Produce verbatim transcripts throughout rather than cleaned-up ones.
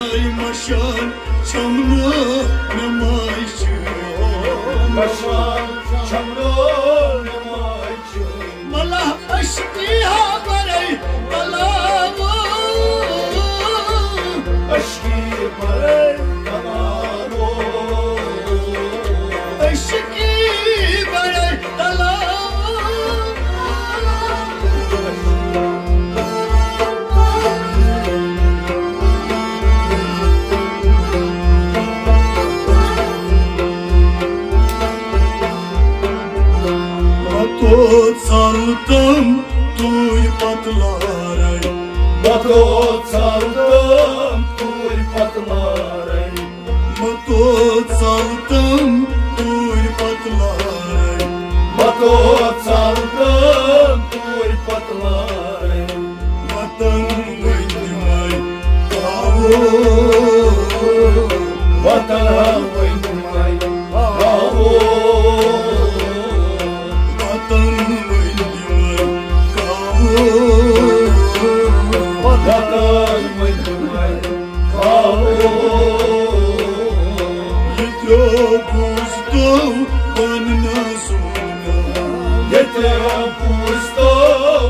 مشان چھمنو نماز چھِ۔ مشان چھمنو نماز چھِ۔ ملا عشقی ہا برے بلاو۔ عشقی برے بلاو۔ عشقی برے بلاو۔ متو ژلتم توٗرۍ پتہٕ لارے۔ متو ژلتم توٗرۍ پتہٕ لارے۔ متو ژلتم توٗرۍ پتہٕ لارے۔ متو ژلتم توٗرۍ پتہٕ لارے۔ وطن ؤنۍ تِمے کاوو۔ وطن ؤنۍ تِمے کاوو۔ وطن ؤنۍ تِمے کاوو۔ وطن ؤنۍ تِمے کاوو۔ ییٚتیو بوٗزتو پانہٕ نازُن ناو۔ ییٚتیو بوٗزتو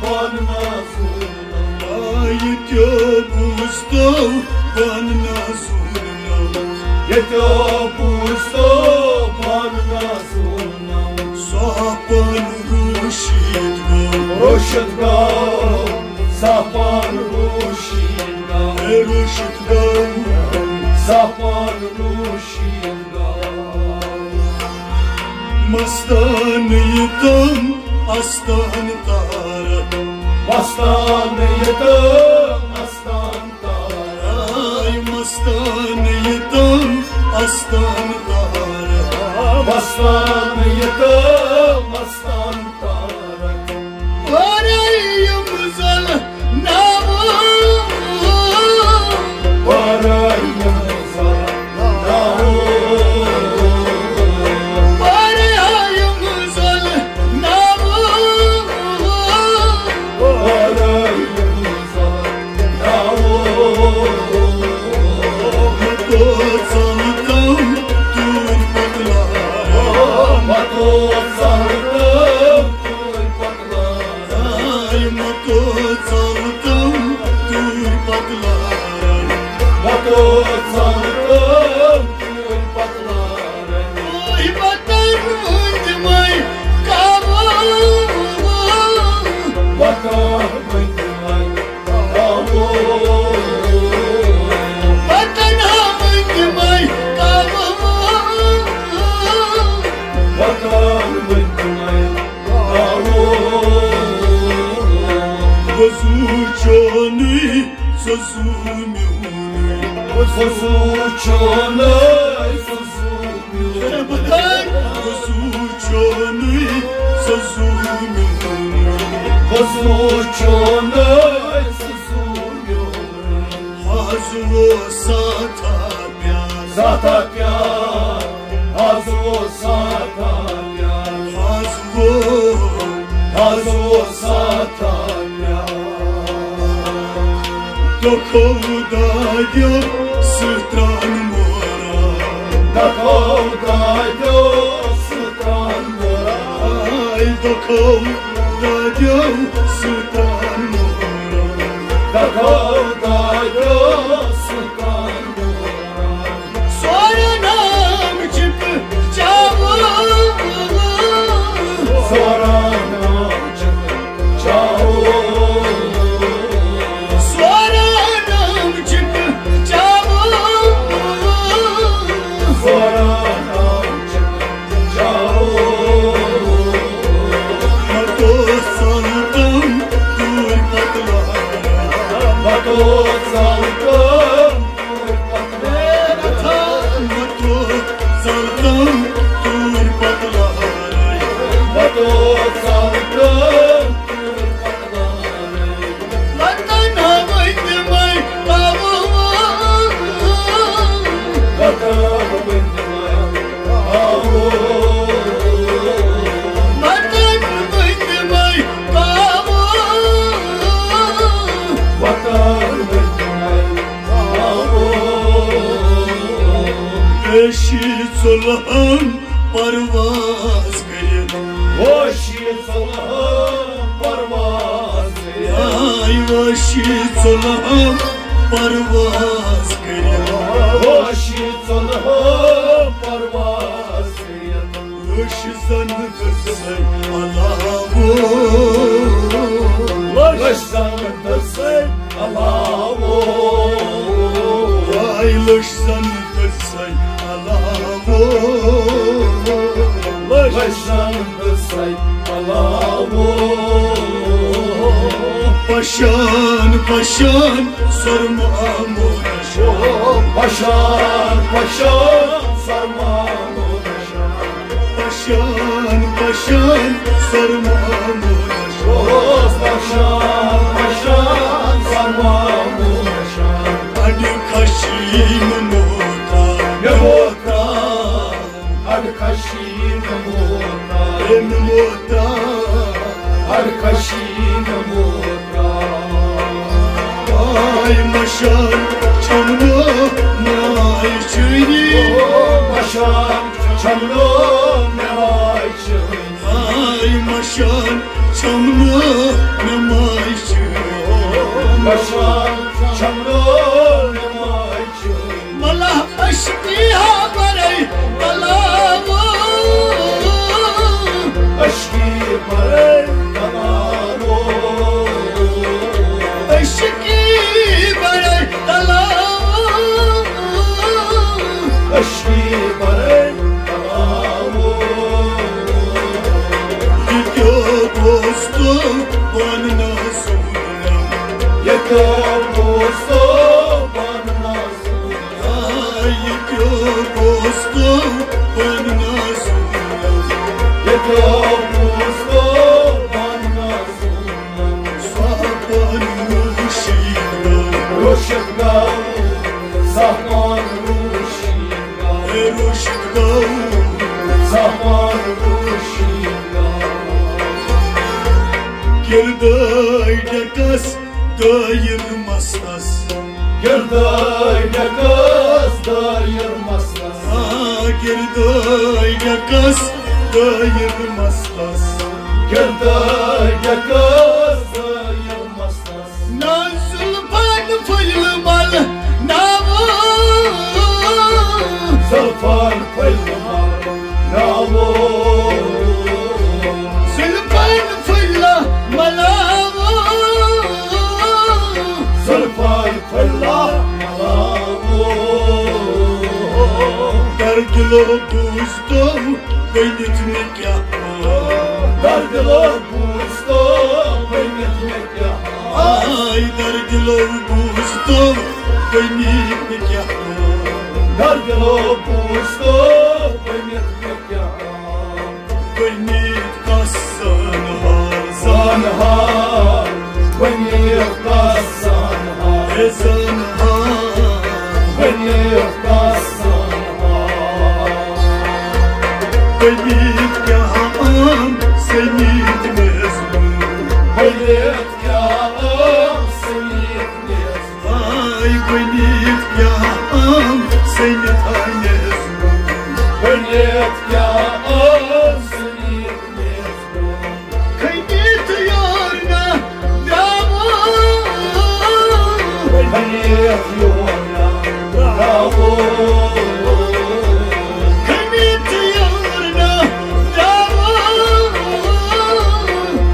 پانہٕ نازُن ناو۔ آ، ییٚتیو بوٗزتو پانہٕ نازُن ناو۔ ییٚتیو بوٗزتو پانہٕ نازُن ناو۔ سُہ پانہٕ روشِد گوٚو۔ روشِد گوٚو۔ سُہ پانہٕ روشِد گوٚو۔ ہے روشِد گوٚو۔ سُہ پانہٕ روشِد گوٚو۔ مستان یتم استان تارک۔ مستان یتم استان تارک۔ آے مستان یتم استان تارک۔ مستان یتم استان تارک۔ ورٲے یِم زن ناوٕ۔ ورٲے یِم زن ناوٕ۔ ورٲے یِم زن ناوٕ۔ ورٲے یِم زن ناوٕ۔ متو ژلتم توٗرۍ پتہٕ لارے۔ متو ژلتم توٗرۍ پتہٕ لارے۔ متو ژلتم توٗرۍ پتہٕ لارے۔ متو ژلتم توٗرۍ پتہٕ لارے۔ توٗرۍ پتہٕ ؤنۍ تِمے کاوو۔ وطن ؤنۍ تِمے کاوو۔ وطن ؤنۍ تِمے کاوو۔ وطن ؤنۍ تِمے کاوو۔ وضو چونُے، سُہ زُو میونُے۔ وضو چونُے، سُہ زُو میونُے۔ وضو چونُے، سُہ زُو میونُے۔ وضو چونُے، سُہ زُو میونُے۔ آز اوس ساتھا پیار۔ ساتھا پیار۔ آز اوس ساتھا پیار۔ آز اوس۔ آز اوس ساتھا پیار۔ دۄکھو دادیو سُہ ترٛان موران۔ دۄکھو دادیو سُہ ترٛان موران۔ آے دۄکھو دادیو سُہ ترٛان موران۔ دۄکھو دادیو سُہ ترٛان موران۔ سورنام چھِکھ چاوان۔ سورنام چھِکھ چاوان۔ سورنام چھِکھ چاوان۔ سورنام چھِکھ چاوان۔ متو ژلتم توٗرۍ پتہٕ لارے۔ متو ژلتم وحشی ژوٚلہم پرواز کٔرِتھ۔ وحشی ژوٚلہم پرواز کٔرِتھ۔ آے وحشی ژوٚلہم پرواز کٔرِتھ۔ وحشی ژوٚلہم پرواز کٔرِتھ۔ وٕچھ زن تٔرسَے علاوو۔ وٕچھ زن تٔرسَے علاوو۔ آے وٕچھ زن تٔرسَے علاوو۔ وٕچھ زن تٔرسَے علاوو۔ پشان پشان سرمامو نشان۔ پشان پشان سرمامو نشان۔ پشان پشان سرمامو نشان۔ پشان پشان سرمامو نشان۔ اڈ خشیم موتا مےٚ موتا۔ اڈ خشیم موتا مےٚ موتا۔ اڈ خشیم موتا۔ آے مشان چھمنو ماے چُنی۔ مشان چھمنو ماے چُنی۔ آے مشان چھمنو ماے چُنی۔ مشان چھمنو ماے چُنی۔ ملا عشقی ہا برے بلاوو۔ عشقی برے بلاوو۔ عشقی برے بلاوو۔ عشقی برے بلاوو۔ یہِ کیٛاہ دوستو وننس۔ یہِ کیٛاہ دوستو وننس۔ آے یہِ کیٛاہ دوستو وننس۔ یہِ کیٛاہ دوستو وننس۔ ساپن روشی گو۔ روشت گو۔ ساپن روشی گو۔ روشت گو۔ ساپن روشی گو۔ کرداے ڈکس دٲیر مستس۔ کرداے ڈکس دٲیر مستس۔ آ، کرداے ڈکس دٲیر مستس۔ کرداے ڈکس دٲیر مستس۔ نا زلفن پھٔلۍ مل ناوو۔ زلفن پھٔلۍ مل ناوو۔ زلفن پھٔلۍ ملاوو۔ زلفن پھٔلۍ ملاوو۔ در دلو بوزتو ؤنِتھ مےٚ کیٛاہ۔ در دلو بوزتو ؤنِتھ مےٚ کیٛاہ۔ آے در دلو بوزتو ؤنِتھ مےٚ کیٛاہ۔ در دلو بوزتو ؤنِتھ مےٚ کیٛاہ۔ ؤنِتھ کس زانہار۔ زانہار۔ ؤنِتھ کس زانہار۔ ہے زانہار۔ ؤنِتھ کس زانہار۔ ؤنِتھ کیٛاہ عام سٔنِتھ میزبان۔ ؤنِتھ کیٛاہ عام سٔنِتھ میزبان۔ آے ؤنِتھ کیٛاہ عام سٔنِتھ میزبان۔ ؤنِتھ کیٛاہ عام سٔنِتھ میزبان۔ کھٔنِتھ یور نہ درٛاوو۔ کھٔنِتھ یور نہ درٛاوو۔ کھٔنِتھ یور نہ درٛاوو۔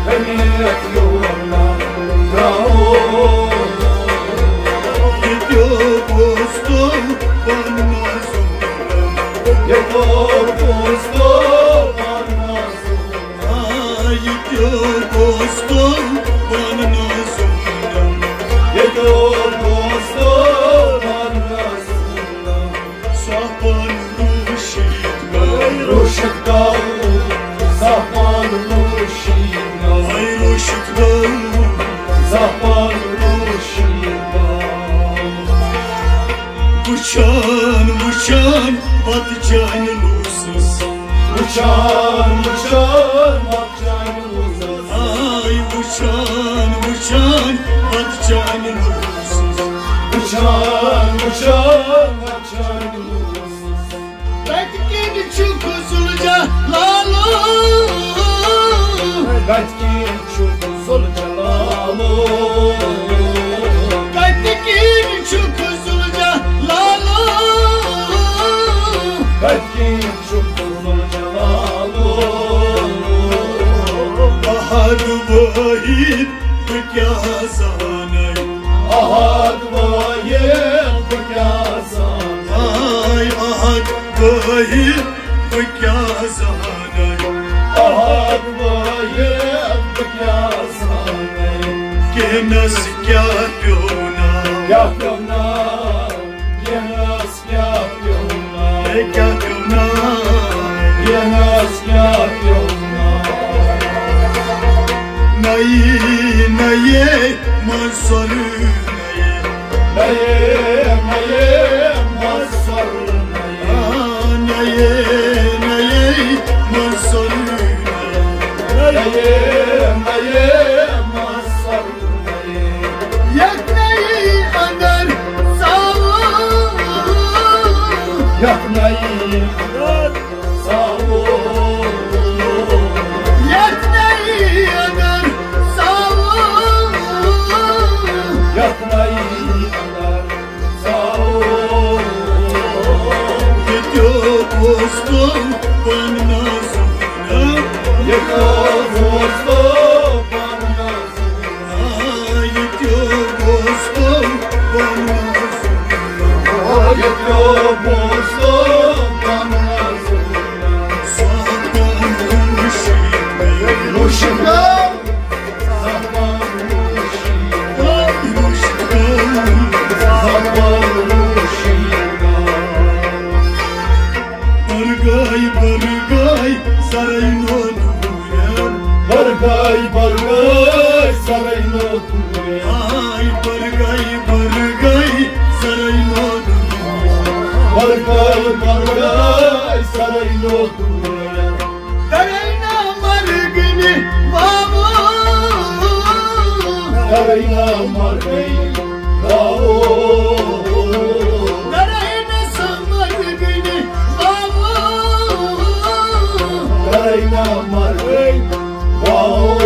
کھٔنِتھ یور نہ درٛاوو۔ ییٚتیو بوزتو پنُن ظُلم۔ ییٚتیو بوزتو پنُن ظُلم۔ آ، ییٚتیو بوزتو پنُن ظُلم۔ ییٚتیو بوزتو پنُن ظُلم۔ ساپن روشت گو۔ روشت گو۔ ساپن روشت گو۔ روشت گو۔ ساپن روشت گو۔ وٕچھان وٕچھان پتہٕ چانہِ لوٗسس۔ وٕچھان وٕچھان پتہٕ چانہِ لوٗسس۔ آے وٕچھان وٕچھان پتہٕ چانہِ لوٗسس۔ وٕچھان وٕچھان پتہٕ چانہِ لوٗسس۔ جلالو۔ کتہِ کِنۍ چھُکھ ذوالجلالو؟ کتہِ کِنۍ چھُکھ ذوالجلالو؟ کتہِ کِنۍ چھُکھ ذوالجلالو؟ احد وٲحد بہٕ کیٛاہ زانَے؟ احد وٲحد بہٕ کیٛاہ زانَے؟ احد وٲحد بہٕ کیٛاہ زانَے؟ احد وٲحد بہٕ کیٛاہ زانَے؟ کینَس کیٛاہ پیوٚو ناو؟ کیٛاہ پیوٚو ناو؟ کینَس کیٛاہ پیوٚو ناو؟ ہے، کیٛاہ پیوٚو ناو؟ کینَس کیٛاہ پیوٚو ناو؟ نَیہِ، نَیہِ منٛز سۄرٕ نَیہِ۔ نَیہِ، نَیہِ منٛز سۄرٕ نَیہِ۔ آ، نَیہِ، نَیہِ منٛز سۄرٕ نَیہِ۔ نَیہِ، نَیہِ منٛز سۄرٕ نَیہِ۔ یَتھ نَیہِ اَندَر ژاوُل۔ یَتھ نَیہِ اَندَر ژاوُل۔ یَتھ نَیہِ اَندَر ژاوُل۔ یَتھ نَیہِ اَندَر ژاوُل۔ ییٚتیُک اوس تو پَنُن نازُک۔ ییٚتیُک اوس تو پَنُن نازُک۔ آ، ییٚتیُک اوس تو پَنُن نازُک۔ ییٚتیُک اوس تو پَنُن نازُک۔ سُہ پَنُن مُشِک۔ مُشِک۔ برگاے، برگاے، سرے نو دورن۔ برگاے، برگاے، سرے نو دورن۔ آے، برگاے، برگاے، سرے نو دورن۔ برگاے، برگاے، سرے نو دورن۔ درینہ مرگنہِ واوو۔ درینہ مرگنہِ واوو۔ درینہ سا مرگنہِ واوو۔ درینہ مرگنہِ واوو۔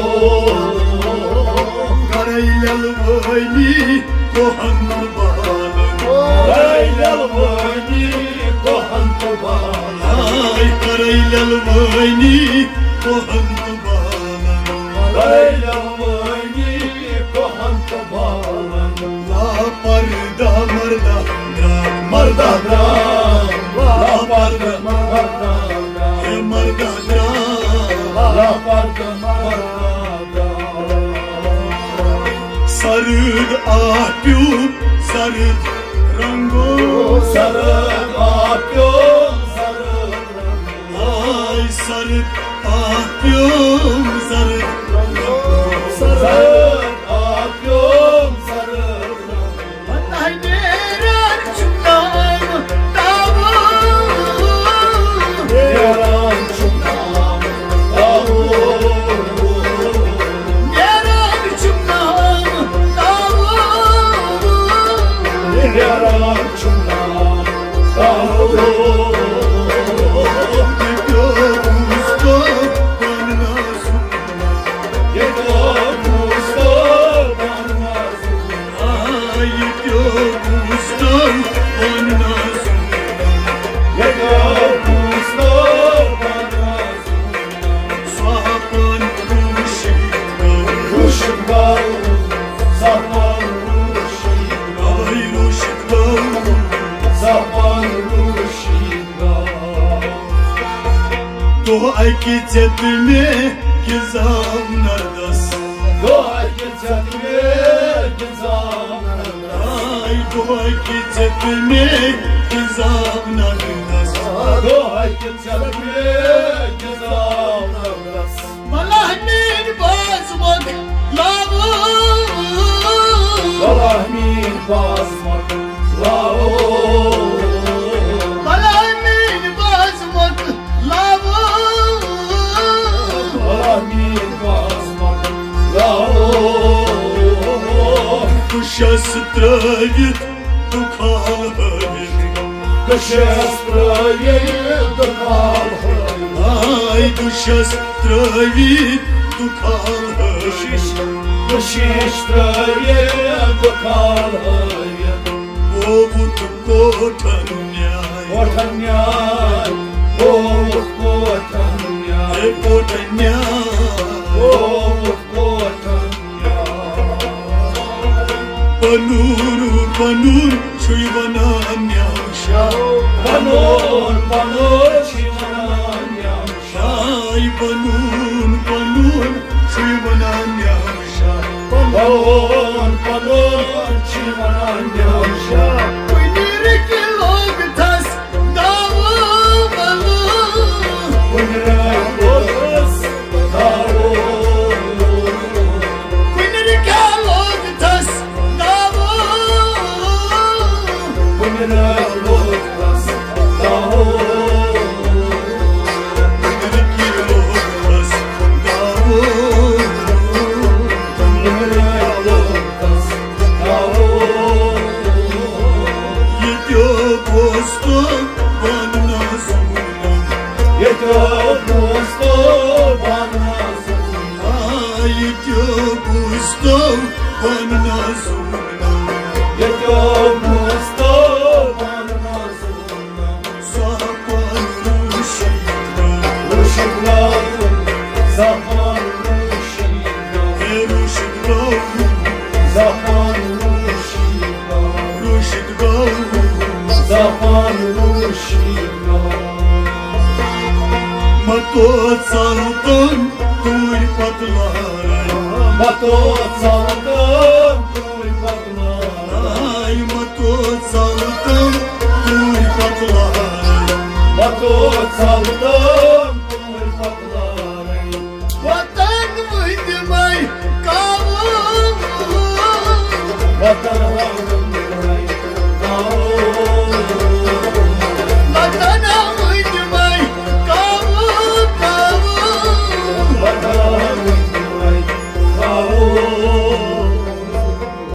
کرے للوانی کوہن بالن۔ کرے للوانی کوہن بالن۔ آے کرے للوانی کوہن بالن۔ کرے للوانی کوہن بالن۔ لا پردہ مردہ درا، مردہ درا۔ لا پردہ مردہ درا، مردہ درا۔ لا پردہ مردہ درا۔ سرد آہ پیوٚو، سرد رنگو۔ سرد آہ پیوٚو، سرد رنگو۔ آے سرد آہ پیوٚو، سرد رنگو۔ سرد آہ پیوٚو، سرد رنگو۔ وَلہٕ نیران چھُم ناو تاوو۔ نیران چھُم ناو تاوو۔ نیران چھُم ناو تاوو۔ نیران چھُم ناو تاوو۔ ییٚتہِ اوس تو پَنُن نازُک۔ ییٚتہِ اوس تو پَنُن نازُک۔ آ، ییٚتہِ اوس تو پَنُن نازُک۔ ییٚتہِ اوس تو پَنُن نازُک۔ سُہ پَنُن روشِد گوٚو۔ روشِد گوٚو۔ سُہ پَنُن روشِد گوٚو۔ اَوَے روشِد گوٚو۔ سُہ پَنُن روشِد گوٚو۔ دۄہ اَکہِ ژیٚتہٕ مےٚ کہِ زاو نردَس۔ دۄہ اَکہِ ژیٚتہٕ مےٚ کہِ زاو نردَس۔ آے دۄہ اَکہِ ژیٚتہٕ مےٚ کہِ زاو نردَس۔ دۄہ اَکہِ ژیٚتہٕ مےٚ کہِ زاو نردَس۔ وَلہٕ میٛٲنۍ باز مۄکلاوو۔ وَلہٕ میٛٲنۍ باز مۄکلاوو۔ وَلہٕ میٛٲنۍ باز مۄکلاوو۔ وَلہٕ میٛٲنۍ باز مۄکلاوو۔ بہٕ چھَس ترٛٲوِتھ دُکھال ہٲوِتھ۔ بہٕ چھَس ترٛٲوِتھ دُکھال ہٲوِتھ۔ آے دُشس ترٲوِتھ دُکھال ہٲوِتھ۔ دُشس، دُشس ترٲوِتھ دُکھال ہٲوِتھ۔ ہووُتھ کوٹھن نیاے۔ کوٹھن نیاے۔ ہووُتھ کوٹھن نیاے۔ ہے کوٹھن نیاے۔ ہووُتھ کوٹھن نیاے۔ پنُن، پنُن چھُے ونان نیاو شاہ۔ پنُن، پنُن چھُے ونان نیاو شاہ۔ آے پنُن، پنُن چھُے ونان نیاو شاہ۔ پنُن، پنُن چھُے ونان نیاو شاہ۔ کُنہِ رٕکہِ لوگ تس داوو بلو۔ کُنہِ رٕکہِ لوگ تس داوو۔ کُنہِ رٕکہِ لوگ تس داوو۔ کُنہِ رٕکہِ لوگ تس داوو۔ کُنہِ رٕکہِ لوگ تس داوو۔ کُنہِ رٕکہِ لوگ تس داوو۔ ییٚتیُک اوس تو بننا زوٗنم۔ ییٚتیُک اوس تو بننا زوٗنم۔ آ، ییٚتیُک اوس تو بننا زوٗنم۔ ییٚتیُک اوس تو بننا زوٗنم۔ سۄ پن روشی گوٚو۔ روشی گوٚو۔ زفان روشی گوٚو۔ ہے روشی گوٚو۔ زفان روشی گوٚو۔ روشی گوٚو۔ زفان روشی گوٚو۔ متو ژلتن توٗرۍ پتہٕ لارے۔ متو ژلتن توٗرۍ پتہٕ لارے۔ آے متو ژلتن توٗرۍ پتہٕ لارے۔ متو ژلتن توٗرۍ پتہٕ لارے۔ وطن ؤنۍ مے کاوو۔ وطن